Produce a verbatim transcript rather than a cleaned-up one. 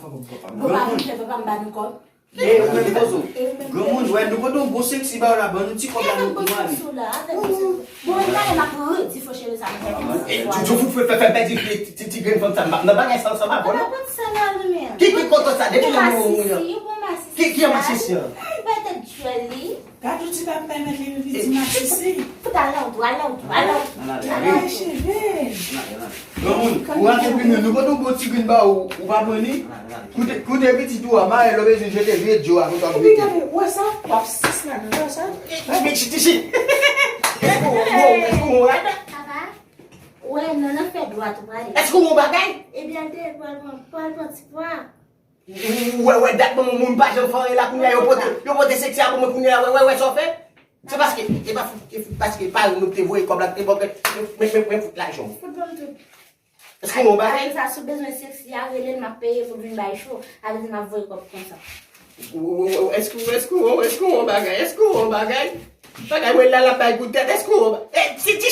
Bon, pa vin fè papa m ba nou kòb. E ou menm pozo. Granmoun, wè, nou konn yon bon seksi ba w la, ban nou ti kòb la, nou ale. Bon, m pale, m ap redi fo cheve sa, mwen fè. E, Jojo fout fè, fè, fè pèdi ti, ti, ti grenn fanm sa, m pa, nan bagay sa, sa pa bon, non. Ki, ki kontan sa, depi lè mwen wè ou. Ki, ki an masisi an? Li bay tèt djòl li. Gad yon ti bab bay mèt li, epi di masisi. Fout al nan ou, al nan ou, al nan ou. Al bay cheve. Granmoun, ou rate vini, nou pote yon bon ti grenn ba ou, ou pa pran li? Koute, koute pitit ou a, mare l, ou bezwen jete vye djo a, kote w ap jete. Epi gade, ou wè sa? W ap sis la, ou wè sa? Men chiti chit. Èske ou, ou, èske ou wè? Papa, ou wè, nan, nan fè dwat ou prale. Èske ou wè yon bagay? Ebyen, al dèyè, pral pran, pral pran ti pwa. Ou wè, wè, dat bon, moun pa janm fè anyen la, kounye a, yo pote, yo pote seksi a pou mwen, kounye a, wè, wè, wè, sa w fè? Se paske, e pa fout, e fout paske paran nou te voye kòb la, te bò, men, men, men, fout lajan. Fout ban m tout. Èske ou wè yon bagay? Apre sa, si w bezwen seksi a, rele l, m ap peye pou l vin bay cho. Sa vle di m ap voye kòb konsa. Ou, ou, ou, èske, èske, èske ou wè yon bagay? Èske ou wè yon bagay? Bagay mwen la, l ap bay kout tèt. Èske ou wè yon ba-, e, ti, ti